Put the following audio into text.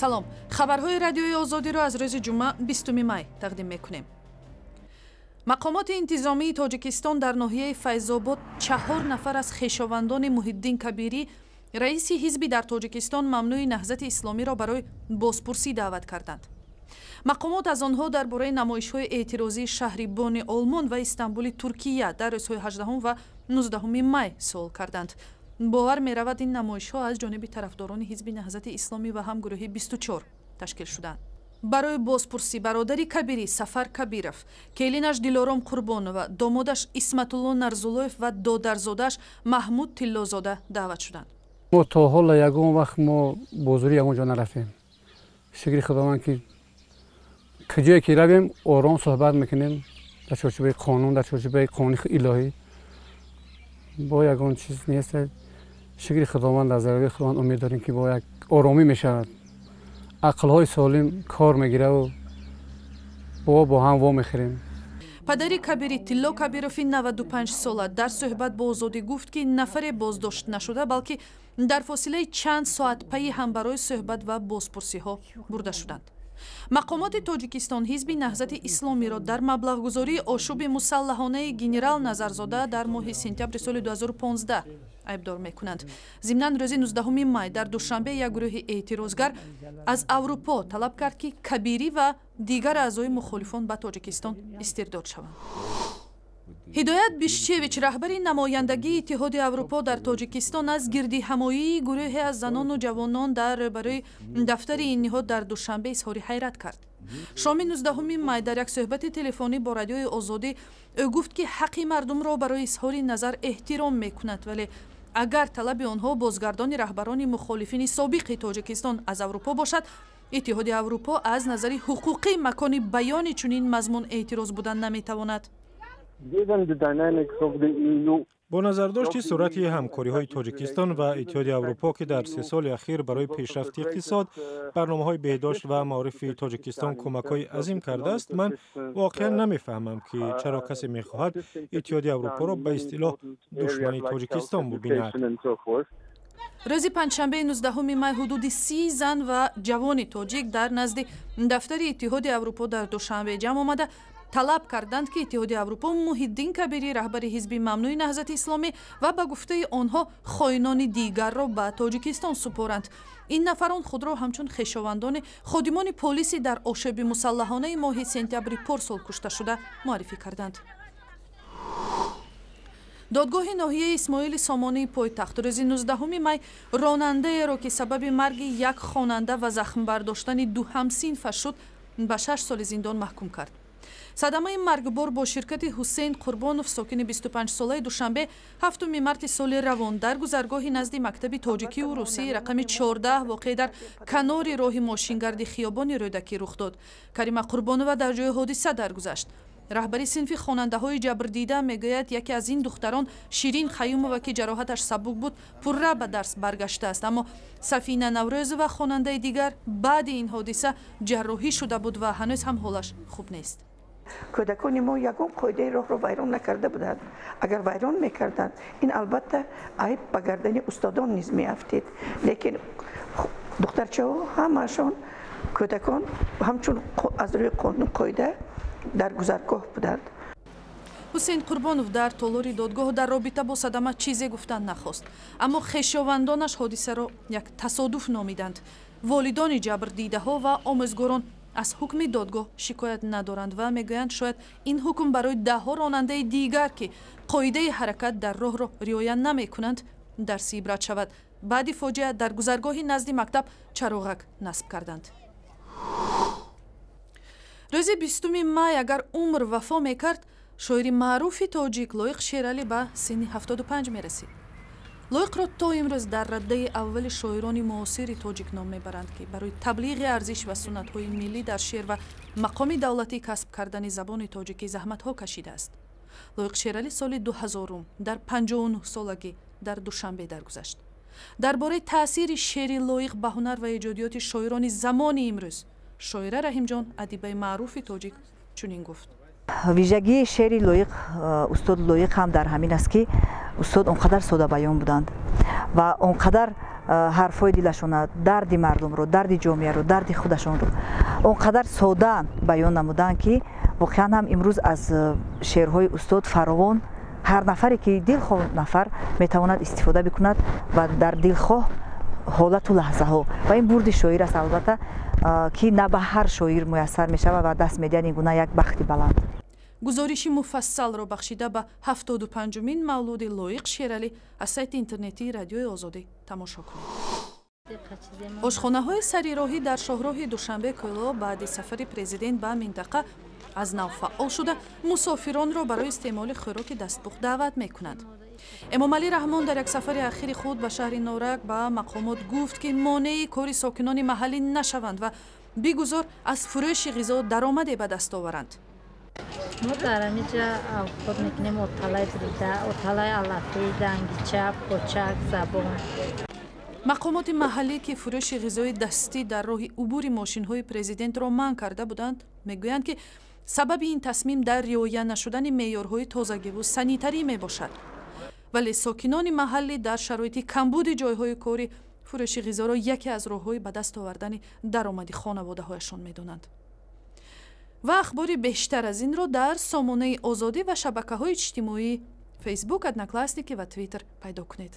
Салом, хабарҳои Радиои Озодиро аз рӯзи ҷумъа, 20 май тақдим мекунем. Мақомоти интизомии Тоҷикистон дар ноҳияи Файзобод чаҳор нафар аз хешовандони Муҳиддин Кабирӣ, раиси ҳизби дар Тоҷикистон мамнӯи Наҳзати Исломиро барои бозпурсӣ даъват карданд. Мақомот аз онҳо дар бораи намоишҳои эътирозии шаҳри Бони Олмон ва Истанбули Туркия дар рӯзҳои 18 ва 19 май суол карданд. Бовар меравад, ин намоишҳо аз ҷониби тарафдорони ҳизби Наҳзати Исломӣ ва ҳам гурӯҳи 24 ташкил шуданд. Барои бозпурсӣ бародари Кабирӣ Сафар Кабиров, келинаш Дилором Қурбонова, домодаш Исматулло Нарзуллоев ва додарзодааш Маҳмуд Тиллозода даъват шуданд. Мо то ҳола ягон вақт мо бозурӣ ягон ҷо нарафтем. Шукри Худованд, ки куҷое ки равем, ором суҳбат мекунем, дар чорчӯбаи қонун, дар чорчӯбаи қонуни илоҳӣ. Бо ягон чиз нест. Шукри Худованд, аз даргоҳи Худованд умед дорем, ки бо як оромӣ мешавад, ақлҳои солим кор мегираву бо ҳам во мехӯрем. Падари Кабирӣ, Тилло Кабирови 95 сола, дар суҳбат бо Озодӣ гуфт, ки нафаре боздошт нашуда, балки дар фосилаи чанд соат пайи ҳам барои суҳбат ва бозпурсиҳо бурда шуданд. Мақомоти Тоҷикистон ҳизби Наҳзати Исломиро дар маблағгузории ошӯби мусаллаҳонаи генерал Назарзода дар моҳи сентябри соли 2015 айбдор мекунанд. Зимнан, рӯзи 19 май дар Душанбе як гурӯҳи эътирозгар аз Аврупо талаб кард, ки Кабирӣ ва дигар аъзои мухолифон ба Тоҷикистон истирдод шаванд. Ҳидоят Бишчевич, раҳбари намояндагии Иттиҳоди Аврупо дар Тоҷикистон, аз гирдиҳамоии гурӯҳе аз занону ҷавонон дар рӯбарӯи дафтари ин ниҳод дар Душанбе изҳори ҳайрат кард. Шоми 19 май дар як суҳбати телефонӣ бо Радиои Озодӣ ӯ гуфт, ки ҳаққи мардумро барои изҳори назар эҳтиром мекунад, вале агар талаби онҳо бозгардони раҳбарони мухолифини собиқи Тоҷикистон аз Аврупо бошад, Иттиҳоди Аврупо аз назари ҳуқуқӣ макони баёни чунин мазмун эътироз будан наметавонад. Бо назардошти суръати ҳамкориҳои Тоҷикистон ва Иттиҳоди Аврупо, ки дар 3 соли ахир барои пешрафти иқтисод, барномаҳои беҳдошт ва маорифи Тоҷикистон кӯмакҳои азим кардааст, ман воқеан намефаҳмам, ки чаро касе мехоҳад Иттиҳоди Аврупоро ба истилоҳ душмани Тоҷикистон бубинад. Рӯзи панҷшанбеи 19 май ҳудуди 30 зан ва ҷавони тоҷик дар назди дафтари Иттиҳоди Аврупо дар Душанбе ҷамъ омада, талаб карданд, ки Иттиҳоди Аврупо Муҳиддин Кабирӣ, раҳбари ҳизби мамнӯи Наҳзати Исломӣ ва ба гуфтаи онҳо хоинони дигарро ба Тоҷикистон супоранд. Ин нафарон худро ҳамчун хешовандони ходимони полиси дар ошӯби мусаллаҳонаи моҳи сентябри порсол кушташуда муаррифӣ карданд. Додгоҳи ноҳияи Исмоили Сомонии пойтахт рӯзи 19 май ронандаеро, ки сабаби марги як хонанда ва захмбардоштани ду ҳамсинфаш шуд, ба 6 соли зиндон маҳкум кард. Садамаи маргбор бо ширкати Ҳусейн Қурбонов, сокини 25-солаи Душанбе, 7 марти соли равон дар гузаргоҳи назди мактаби тоҷикию русии рақами 14, воқеъ дар канори роҳи мошингарди хиёбони Рӯдакӣ, рух дод. Карима Қурбонова дар ҷои ҳодиса даргузашт. Раҳбари синфи хонандаҳои ҷабрдида мегӯяд, яке аз ин духтарон, Ширин Хаюмова, ки ҷароҳаташ сабук буд, пурра ба дарс баргаштааст, аммо Сафина Наврӯзова, хонандаи дигар, баъди ин ҳодиса ҷарроҳӣ шуда буд ва ҳанӯз ҳам ҳолаш хуб нест. Кӯдакони мо ягон қоидаи роҳро вайрон накарда буданд. Агар вайрон мекарданд, ин албатта айб ба гардани устодон низ меафтид, лекин духтарчаҳо ҳамаашон, кӯдакон ҳамчун аз рӯи қонун қоида дар гузаргоҳ буданд. Ҳусейн Қурбонов дар толори додгоҳ дар робита бо садама чизе гуфтан нахост, аммо хешовандонаш ҳодисаро як тасодуф номиданд. Волидони ҷабрдидаҳо ва омӯзгорон аз ҳукми додгоҳ шикоят надоранд ва мегӯянд, шояд ин ҳукм барои даҳҳо ронандаи дигар, ки қоидаи ҳаракат дар роҳро риоя намекунанд, дарси ибрат шавад. Баъди фоҷиа дар гузаргоҳи назди мактаб чароғак насб карданд. Рӯзи 20 май, агар умр вафо мекард, шоири маъруфи тоҷик Лоиқ Шералӣ ба синни 75 мерасид. Лоиқро то имрӯз дар раддаи аввали шоирони муосири тоҷик ном мебаранд, ки барои таблиғи арзиш ва суннатҳои миллӣ дар шеър ва мақоми давлатӣ касб кардани забони тоҷикӣ заҳматҳо кашидааст. Лоиқ Шералӣ соли 2000-ум дар 59 солагӣ дар Душанбе даргузашт. Дар бораи таъсири шеъри Лоиқ ба ҳунар ва эҷодиёти шоирони замони имрӯз шоира Раҳимҷон, адибаи маъруфи тоҷик, чунин гуфт. Вижагии шеъри Лоиқ, устод Лоиқ ҳам дар ҳамин аст, ки устод он қадар содабаён буданд ва он қадар Ҳарфҳои дилашона, дарди мардумро, дарди ҷомеаро, дарди худашонро он қадар сода баён намуданд, ки воқеан ҳам имрӯз аз шеърҳои устод фаровон ҳар нафаре ки дилхоҳ нафар метавонад истифода бикунад ва дар дилхоҳ ҳолату лаҳзаҳо. Ва ин бурди шоир аст, албатта, ки на ба ҳар шоир муяссар мешавад ва даст медиҳад ин гуна як бахти баланд. Гузориши муфассалро, бахшида ба 75-умин мавлуди Лоиқ Шералӣ, аз сайти интернетии Радиои Озодӣ тамошо кунед. Ошхонаҳои сарироҳӣ дар шоҳроҳи Душанбе Кӯлоб баъди сафари президент ба минтақа аз нав фаъол шуда, мусофиронро барои истеъмоли хӯроки дастпухт даъват мекунанд. Эмомалӣ Раҳмон дар як сафари ахири худ ба шаҳри Норак ба мақомот гуфт, ки монеи кори сокинони маҳаллӣ нашаванд ва бигузор аз фурӯши ғизо даромаде ба даст оваранд. Мо дар ҳамиҷа овқот мекунем: оталаи бурида, оталаи алафӣ, дангича, почак, забон. Мақомоти маҳаллӣ, ки фурӯши ғизои дастӣ дар роҳи убури мошинҳои президентро манъ карда буданд, мегӯянд, ки сабаби ин тасмим дар риоя нашудани меъёрҳои тозагиву санитарӣ мебошад. Вале сокинони маҳаллӣ дар шароити камбуди ҷойҳои корӣ фурӯши ғизоро яке аз роҳҳои ба даст овардани даромади хонаводаҳояшон медонанд. Ва ахбори бештар аз инро дар сомонаи Озодӣ ва шабакаҳои иҷтимоӣ, Фейсбук, Одноклассники ва Твиттер пайдо кунед.